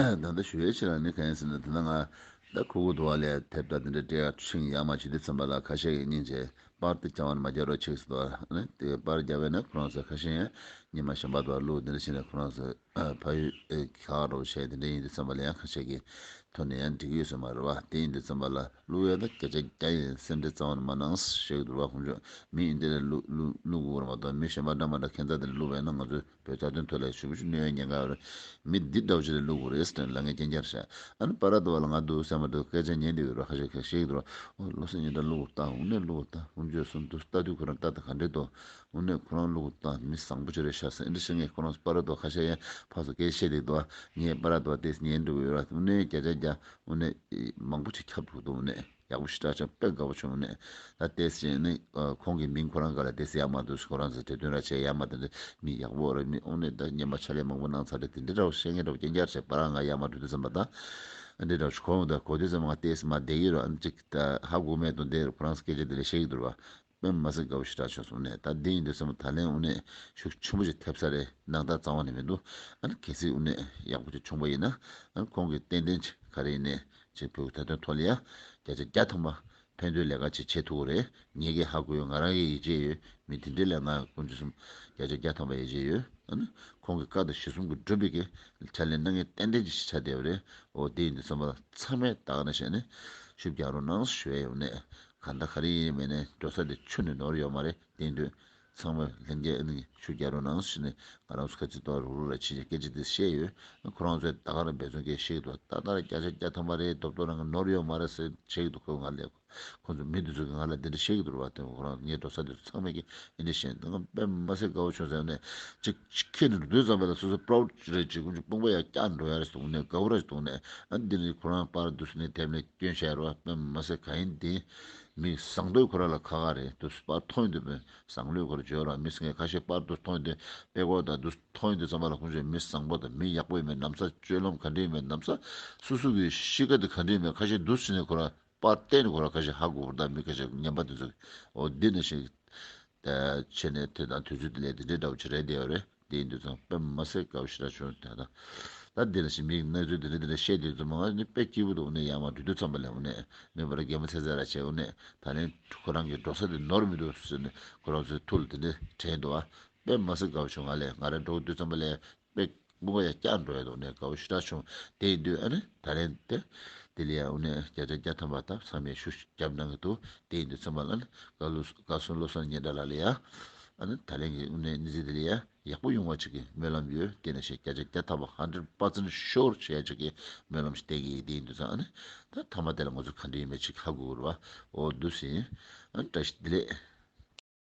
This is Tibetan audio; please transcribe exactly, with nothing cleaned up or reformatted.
ད་ལྟ་ཞུ་ཡས་ཕྱིར་ནི་གང་ཡིན་ཟེར་ན། དེ་ན་ང་ད་ཁུ་ཁུ་དུ་བ་ལས་དེབ་ད་དེ་འདྲ་སྤྲད་ཡག་ཆིང་ཡག་མ་བྱེད་དུས་ཙམ་པ་ལ་ཁ་ཤས་ཀྱིས་སྙིང་རྗེ་པར་དེ་རྒྱག་པ་ནི་མ་རྒྱག་རོགས་བྱེད་ཟེར་དུས། ཨ་ནི་དེ་པར་རྒྱག་པས་ན་ཁོ་རང་ཚོ་ཁ་ཤས་ཡང་ཉི་མ་གཞན་པ་དུ་བ་བླུགས། དེ་འདྲ་བྱས་ནས་ཁོ་རང་ཚོ་ཕ་ཡུལ་ཁག་རོགས་བྱས། དེ་འདྲ་ཡིན་དུས་ཙམ་པ་ལ་ཡང་ཁ་ཤས་ཀྱི་ཐོག་ནས་ཡང་འགྲིག་གི་ཡོད་ས་མ་རེད་བ། དེ་ཡིན་དུས་ཙམ་པ་ལ་བླུགས་ཡས་ད་བརྒྱ་ཆ་བརྒྱ་ཡིན། སེམས་ཁྲལ་རྩ་བ་ནས་མ་གནང་ཞེས་འདུག་བ། ཁོང་ཚོས་མི་ཡིན་དེ་ལ་བླུགས་བླུགས་བླུགས་དགོས་རེད་མ་གཏོགས། མི་གཞན་པ་འདྲ་མ་འདྲ་ཁྱད་མཚར་དེ་ལ་བླུགས་པས་ན་ང་ཚོས་བོད་རྩ་དོན་ཐོག་ལ་ཞེ་པོ་ཅིག་གནོད་ཡ་ཉེན་ཁ་ཡོད་རེད། མི་འདི་འདྲ་བོ་ཅིག་ལ་བླུགས་དགོས་རེད་ཟེར་ལབ་མཁན་རྐྱང་རྐྱང་རེད་ཤག་ཨ་ནི་པ་ར་དོ་བ་ལ་ང་འདུག་སེ་མ་འདུག་སྐད་ཆ་ཉན་བསྡད་ཡོད་རེད། ཁ་ཤས་ཁ་ཤས་ཤིག་འདུག་ར། ཨོ་བློ་སེང་ཉིན་གྲངས་བླུགས་ད། དངོས་གནས་བླུགས་ད། ཁོང་ཚོས་སོང་དུས་ལྟ་དུས་ཁོ་རང་ལྟ་ད་ག་འདྲས་འདུག་དངོས་གནས་ཁོ་རང་བླུགས་ད། མི་བཟང་པོ་ཅིག་རེད་ཤག་ཟེར་འདི་འདྲ་བཤད་མཁན། ཁོ་རང་པ་ར་དོ་ཁ་ཤས་ཡང་ཕར་ཚུར་སྐད་བཤད་བསྡད་འདུག་ངས་པ་ར་དོ་དེ་ཉན་འགྲོ་གི་ཡོད་ར། དངོས་གནས་བརྒྱ་ཆ་བརྒྱ་དངོས་གནས་མང་པོ་ཅིག་ཁྱབ་འགྲོ་འདུག་དངོས་གནས། ཡག་པོ་ཞེ་དྲག་བྱུང་། དཔེ་དགའ་པོ་བྱུང་། ནས་ད་ཏེས་ཅན་ནི་ཁོང་གི་མིང་ཁོ་རང་ག་ལ་ཏེས་ཡག་མ་འདུག་ཁོ་རང་ཚོ་གྲོས་བསྟུན་ར་བྱས་ཡག་མ་འདུག་མི་ཡག་པོ་རེད། མི་དངོས་གནས་ད་སྙན་པ་ཕྱག་ལས་མང་པོ་གནང་ཚར་རེད། དེ་འདྲ་འདྲ་བོ་བཤད་མཁན་འདྲ་བོ་རྐྱང་རྐྱང་རེད། པ་ར་ང་ཡག་མ་འགྲོ་དུས་ཙམ་པ་ད་འདི་འདྲ་བོ་ཁོང་ད་གོ་དུས་ཙམ་པ་ང་ཏེས་མ་བསྡད་ཀྱི་རེད། ཨ་ནི་ཅིག་ད་ཧ་གོ་མེད་དུ་འདི་ཁོ་རང་སྐད་ཆ་དེ་ལས་བཤད་ཀྱི་འདུག་བ། དཔེ་མ་སྲིད་དགའ་པོ་ཞེ་དྲག་བྱུང་སོང་། ནས་ད་འདི་ཡིན་དུས་ཙམ་པ་ད་ལན་དངོས་གནས་ཤུགས་ཆེན་པོ་ཞིག་ཐེབས་ས་རེད། སྣང་དག་རྩ་བ་ནས་མི་འདུག་ཨ་ནི་གལ་སྲིད་དངོས་གནས་ཡག་པོ་ཅིག་བྱུང་པ་ཡིན་ན། ཨ་ནི་ཁོང་གིས་ཏན་ཏན་ཅིག་ག་རེ་ཡིན་ནའི་ཅིག་བོད་ཀྱི་ཐད་གཏོང་ཐོག་ལ་ཡ་བརྒྱ་ཆ་བརྒྱ་ཐམ་པ་ཕན་ཐོགས་ལས་ཀ་ཅིག་བྱེད་ཐུབ་ཀྱི་རེད། ངེད་ཀྱིས་ཧ་གོ་ཡོད། ང་རང་གིས་ཡིད་ཆེས་ཡོད། མི་དེ་འདྲས་ལ་ང་དཀོན་མཆོག་གསུམ་བརྒྱ་ཆ་བརྒྱ་ཐམ་པ་ཡིད་ཆེས་ཡོད། ཨ་ནི་ཁོང་གི་བཀའ་དང་གཞིར་བཟུང་གི་སྒྲུབ་པའི་གི་ཕྱག་ལས་གནང་མཁན་ཏན་ཏན་ཅིག་ཆགས་བསྡད་པ་རེད། འོ་དེ་ཡིན་དུས་ཙམ་པ་ཚང་མས་ད་ག་ནང་བཞིན་ནས་ཤུགས་རྒྱག་རོགས་གནང་ཞུ་ཡས་ཡོད། ནས་གང་ལྟར་ག་རེ་ཡིན་མིན་ནས་འགྲོ་ས་དེ་ཆུ་ནས་ནོར་ཡོད་མ་རེད། དེ་ཡིན་དུས་ཚང་མས་ལྷན་རྒྱས་ཨ་ནི་ཤུགས་རྒྱག་རོགས་གནང་ཞུས་ནས་ང་རང་ཚོ་ཁ་ཚིག་ཏོག་རུག་རུག་ར་ཕྱིན་བྱས་སྐད་ཆ་དེ་བཤད་ཡོད། ཁོ་རང་ཚོས་ད་ག་རང་འབད་བརྩོན་སྐད་བཤད་ཀྱི་འདུག་ད་ལྟ་ར་བརྒྱ་ཆ་བརྒྱ་ཐམ་པ་རེད། རྡོབ་རྡོབ་རང་གི་ནོར་ཡོད་མ་རེད་ཟེར་བཤད་ཀྱི་འདུག་ཁོས་ང་ལས་ཁོ་ཚོ་མི་འདི་ཚོ་གིས་ང་ལ་འདི་འདྲ་བཤད་ཀྱི་འདུག་བ། དེ་ཁོ་རང་ངའི་འགྲོ་ས་འདི་ཚོ་ཚང་མས་ཀྱི་འདི་འདྲ་བཤད་འདུག་ང་དཔེ་མ་སྲིད་དགའ་བོ་བྱུང་ཟེར་ནས་ཅིག་ཅིག་ཁྱེད་ནི་འགྲོ་དུས་ཙམ་པ་ལ་སོ་སོ་པྲའུཌ་རེད། ཅིག་ཀུན་སྤུངས་པ་ཡར་བཀྱག་འགྲོ་ཡ་རེད་འདུག་ནས། དགའ་བོ་ར་འདུག་ནས། ཨ་འདི་ནི་ཁོ་རང་པར་འདུག་ནས་དེབ་ནས་སྐྱོན་བཤད་རོགས། དཔེ་མ་སྲིད་ག་ཡིན་འདི་མི་བཟང་འདོད་ཁོ་ར་ལ་ཁ་ཁ་རེད་འདུག་པར་མཐོང་ཡོང་དུས་མི་བཟང་ལོས་ཁོ་ར་བརྗོད་རོགས། མི་སེང་གེ་ཁ་ཤས་པར་འདུག་མཐོང་ཡོང་དུས་དཔེ་ཀོ་དང་འདུག་མཐོང་ཡོང་དུས་ཙམ་པ་ལ་ཁོང་ཚོས་མི་བཟང་པོ་དང་མི་ཡག་པོ་ཡིན་མིན་ནམ་ས། སྤྱོད་ལམ་ག་འདྲ་ཡིན་མིན་ནམ་ས། སོ་སོ་གི་གཤིས་ཀ་དེ་ག་འདྲ་ཡིན་མིན་ཁ་ཤས་འདུག་ཟེར་ནས་ཁོ་ར་པར་བལྟས་ནས་ཁོ་ར་ཁ་ཤས་ཧ་གོ་བར། ད་མི་ཁ་ཤས་ངན་པ་དེ་ཚོ་འོ་འདི་ནང་བཞིན་ད་བྱས་ནས་དེ་དང་དུས་ཚོད་དེ་ལས་དེ་འདྲའི་འདྲ་བོ་ཅིག་རེད་བསྡད་ཡོད་རེད། དེ་ཡིན་དུས་ཙང་དཔེ་མ་སྲིད་དགའ་བོ་ཞེ་དྲག་བྱུང་། ད་ད་ད་འདི་ནང་བཞིན་མིའི་གནས་ཚུལ་དེ་འདྲ་དེ་འདྲ་བཤད་དུས་ཙམ་པ་ང་ནི་དཔེ་སྐྱིད་པོ་འདུག་ནས་ཡར་མར་འགྲོ་དུས་ཙམ་པ་ལ་འོ་ནས་མི་བར་གད་མོ་ཚེ་ཚེ་ར་བྱས། འོ་ནས་ད་ལན་ཁོ་རང་གི་འགྲོ་ས་དེ་ནོར་མི་འདུག་ཟེར་ནས་ཁོ་རང་ཚོའི་ཐུགས་ལ་དེ་འདྲ་དྲན་འདུག་ཨ། དཔེ་མ་སྲིད་དགའ་བོ་བྱུང་། ང་ལས་ང་རང་འགྲོ་དུས་ཙམ་པ་ལས་དཔེ་མུ་ག་ཡ་བཀྱག་འགྲོ་ཡ་འདུག་ནས་དགའ་བོ་ཞེ་དྲག་བྱུང་། དེ་ཡིན་དུས་ཨ་ནི་ད་ལན་དེ་དེ་ལ་ཡ་འོ་ནས་བརྒྱ་ཆ་བརྒྱ་ཐམ་པ་ད་ཚང་མས་ཤུགས་རྒྱབ་གནང་གི་འདུག་དེ་ཡིན་དུས་ཚང་མ་ལ་ནི་བཀའ་སློབ་བཀའ་ཟུར་བློ་བཟང་སྙན་གྲགས་ལགས་ལ་ཡ་ཨ་ནི་ད་ལན་གྱི་འོ་ནས་གནས་ཚུལ་དེ་ལ་ཡ་ཡག་པོ་ཡོང་བ་ཅིག་གི་སྨོན་ལམ་ཡོད། དེ་ནང་བཞིན་བརྒྱ་ཆ་བརྒྱ་ཐམ་པ་ཧན་ཌེཌ་པར་སེན་ཊི་ཤོར་བྱེད་ཡ་ཅིག་གི་སྨོན་ལམ་ཞིག་བཏབ་ཀྱི་ཡིན། དེ་ཡིན་དུས་ཙང་ཨ་ནི་ད་མཐའ་མ་དེ་ལ་ང་ཚོ་ག་འདྲ་ཡིན་མིན་ཅིག་ཧ་གོ་དགོས་རེད་བ། འོ་འདུག་སེ་ཡིན། ཨ་ནི་བཀྲ་ཤིས་བདེ་ལེགས།